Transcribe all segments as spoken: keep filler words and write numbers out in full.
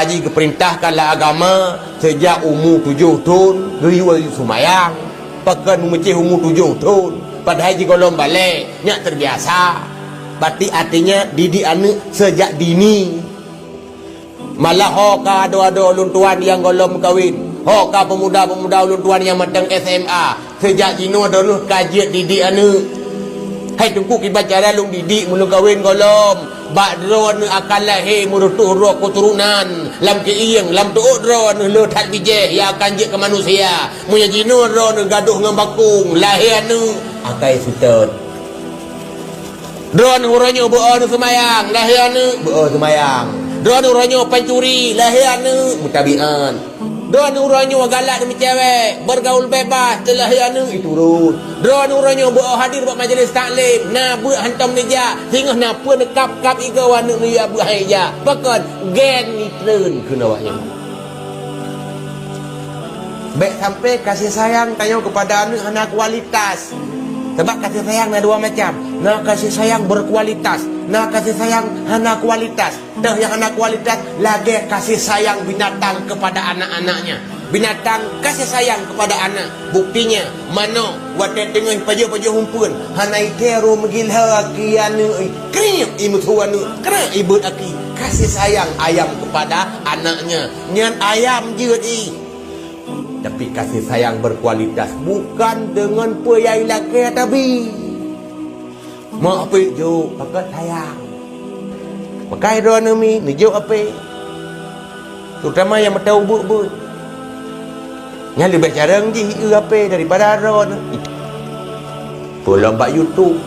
Jih geupeurintahkan lé agama, seujak umu tujoh thon geuyue seumayang. Pakon meumeucéh umu tujoh thon, padahai jigohlom balek, nyak teubiasa. Berarti artinya didik aneuëk seujak dini. Malah ho ka adoe-adoe ulôn tuan nyang gohlom meukawen, ho ka peumuda-peumuda ulôn tuan nyang mantong S M A, seujak jinoe droeneueh ka jeuet didik aneuëk. Hai Teungku, kiban cara lôn didik meulôn kawen gohlom? Bak droeneueh akan lahé meureutoh droe keuturonan, lam keuieng, lam teuôt droeneueh le that bijéh nyang akan jeuet keu manusia. Meunyoe jinoe droeneueh gadôh ngon bakong, lahé aneuëk, akai seutôt. Droeneueh uroe nyoe beu-o neuseumayang, lahé aneuëk, beu-o seumayang. Droeneueh uroe nyoe pancuri, lahé aneuëk, meutabiat. Droeneueh uroe nyoe galak deungon cewek, bergaul bebas, teulahé aneuëk, iturot. Droeneueh uroe nyoe beu-o hadir bak majlis taklim, na beuet hantom neujak, singoh na peue neukab-kab igoe aneuëk neujak beuet hai jak. Pakon? Gen itreun keu awaknyan. Bék sampai kasih sayang tanyoe keupada aneuëk hana kualitas. Sabab kasih sayang na dua macam. Na kasih sayang berkualitas, na kasih sayang hana kualitas. Teuh nyang hana kualitas lagée kasih sayang binatang keupada anak-anaknya. Binatang kasih sayang keupada aneuëk. Buktinya, manök watée teungoh pajoh-pajoh umpeuen, hana ithée rô meugilha aki aneuëk, kriek imeusu aneuëk, kriek ibeuet aki. Kasih sayang ayam keupada anaknya. Nyan ayam jeuet ih. Tapi kasih sayang berkualitas bukan deungon peue nyang ilakée tabi. Mak pih jok pakat sayang. Makai droeneueh mi neujok ape. Terutama nyang mata ubeuek-ubeuek. Nyan leubeh jarang jih ieu ape daripada droeneueh. Peulom bak YouTube.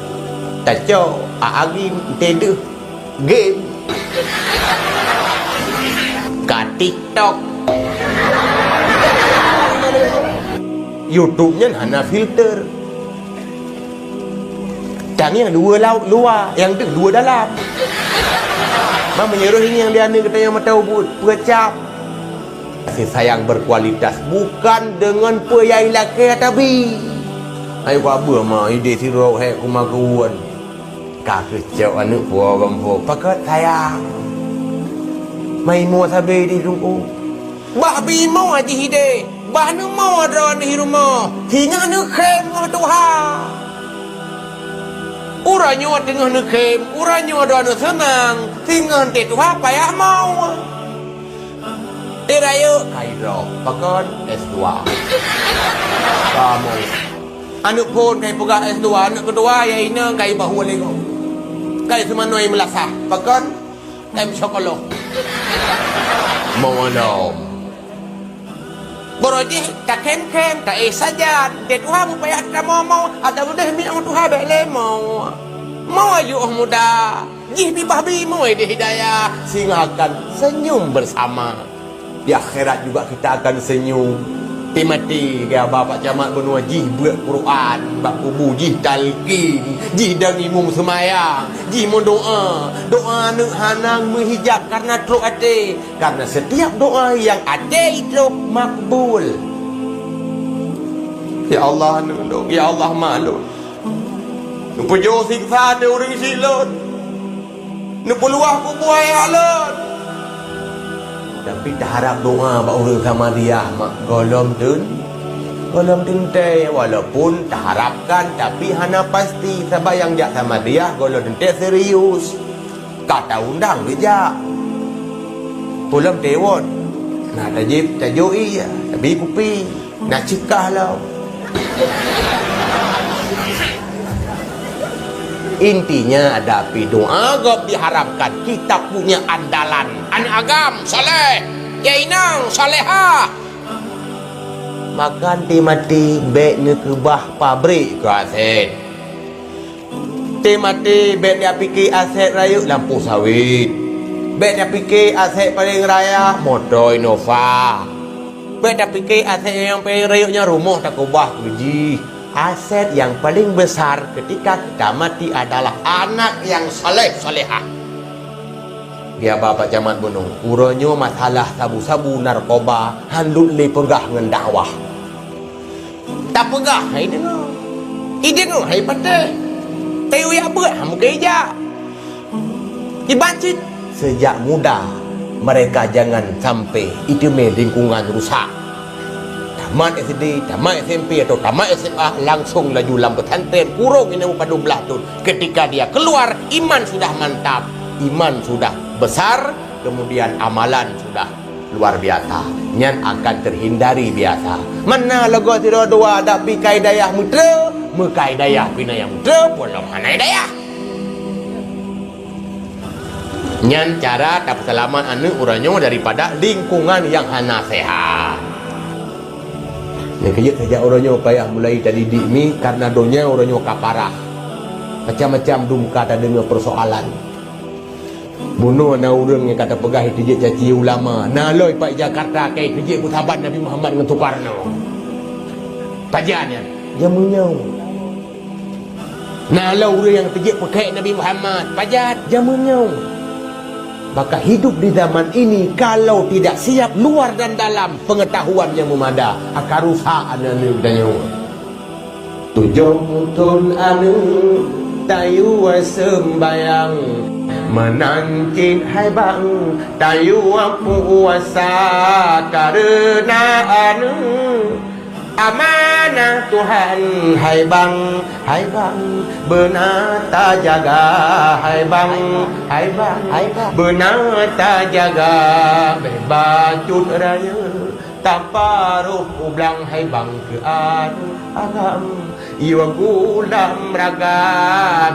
Tacok, a agim, tedeuh. Game. Ka TikTok. YouTube nyan hana filter. Tangieng dua lauk luwa, nyang deuh dua dalam. Meunyoe roh ingieng di aneuk geutanyoe mata ubeuet, peucab. Kasih sayang berkualitas bukan deungon peue nyang ilakée tabi. Ayo ka beuh ma ideh sidroe hék kuma keuwon. Ka keucok aneuk po gampo pakat sayang. Mai mo sabe di lungku. Bah bimo jih ideh, bah neumo droeneuh rumoh, singoh neukhém ngon tuha. Uroe nyoe teungoh neukhém, uroe nyoe droeneuh seunang, singoh teuh tuha payah mo. Teuh rayeuk kai droe, pakon S dua. Kamu. Aneuk phon kai peugah S dua, aneuk keudua ya inong kai bahue lego. Kai seumanoi meulasah, pakon? Tem sokoloh. Mawalom. Boro jih takhém-khém, taéh sajan. Teuh tuha mupayah tamoe-moe, atawa deh miong tuha bék lé moe. Moe yoh muda. Jih bibah bimoe deh hidayah. Singoh akan senyum bersama. Di akhirat juga kita akan senyum. Teuh maté, kaya Bapak Camat bunoe jih beuet Quran, bak kubu jih talkin, jih dang imum seumayang, jih meudoa. Doa aneuk hana meuhijab karena trok até. Karena setiap doa yang até itu makbul. Ya Allah, aneuk lôn, ya Allah, mak lôn. Neupeujok siksa di ureuëng syiek lôn. Neupeuluwah kubu ayah lôn. Tapi taharab doa bak ureuëng Samadiyah mak gohlom teun. Gohlom teuntée, walaupun taharapkan, tapi hana pasti, sabab nyang jak Samadiyah gohlom teuntée serius. Ka taundang geujak. Ulôn teuwot. Na tajép tajok ie, tabi kupi. Na ceukah lom. Intinya ada pi doa gob diharapkan kita punya andalan. Aneuk agam saleh, ya inong salehah. Makan teuh maté bék neukeubah pabrik keu aset. Teuh maté bék tapike aset rayeuk lampôh sawét. Bék tapike aset paleng raya moto Innova. Bék tapike aset nyang paleng rayeuk nyan rumoh takeubah keu jih. Aset nyang paleng besar ketika kita mati adalah anak nyang saleh-salehah. Di aba Pak Camat bunoe, uroe nyoe masalah sabu-sabu narkoba hán lôn lé peugah ngon dakwah. Tapeugah hai deungoe. Ideungoe hai patéh. Tayue jak beuet han mungken ijak. Iban cit seujak muda Mereka jangan sampai iteumé lingkungan rusak. Tamat S D, tamat S M P atau tamat S M A, langsung laju lam pesantren, kurong inan padum blaih thon. Ketika dia keluar, iman sudah mantap, iman sudah besar, kemudian amalan sudah luar biasa. Nyan akan terhindari biasa. Mana lagoe sidroe dua, dak pi kai dayah meutre, meukai dayah pi nyan meutre, polom hana dayah. Nyan cara tapeuseulamat aneuk uroe nyoe daripada lingkungan nyang hana sehat. Nyang keujeuet saja uroe nyoe payah mulai tadidik mi, karena donya uroe nyoe ka parah. Macam-macam dum ka tadeungoe persoalan. Bunoe na ureuëng nyang ka tapeugah iteujeuet caci ulama, na lom pat Jakarta ka iteujeuet peusaban Nabi Muhammad ngon Soekarno. Pajan nyan? Jameun nyoe. Na lom ureuëng nyang teujeuet peukhek Nabi Muhammad, pajan? Jameun nyoe. Maka hidup di zaman ini kalau tidak siap luar dan dalam pengetahuan yang memadai, akan rusak aneuk-aneuk geutanyoe. Tujoh thon aneuk tayue seumbayang, meunan cit hai bang tayue puasa kareuna aneuk. Amanah Tuhan hai bang, hai bang, beuna tajaga hai bang, hai bang, hai bang, beuna tajaga. Bèk bacut rayeuk taparoh u blang hai bang keu aneuk agam. Yue gulam raga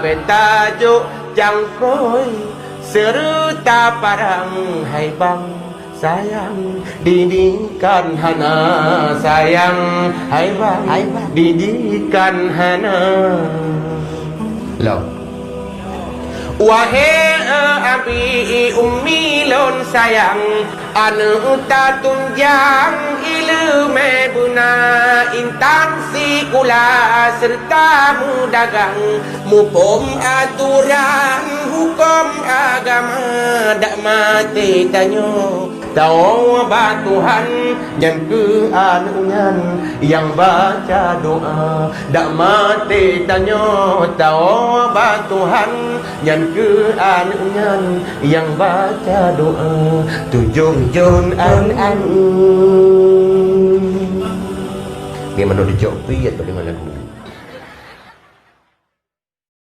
bèk tajok cangkôi seureuta parang hai bang. Sayang didikan hana, sayang hai bang, hai bang, didikan hana. Lom. Wahé abi ummi lôn sayang, aneuk tatunjang ileumé beuna, intan sikula seureuta meudagang, muphom atoran huköm agama, dak maté tanyoe tawoe bak Tuhan, nyan keuh aneuk nyan nyang baca doa. Dak maté tanyoe tawoe bak Tuhan, nyan keuh aneuk nyan nyang baca doa. Tujoh thon aneuk. Bagaimana dijok priet pada lagu?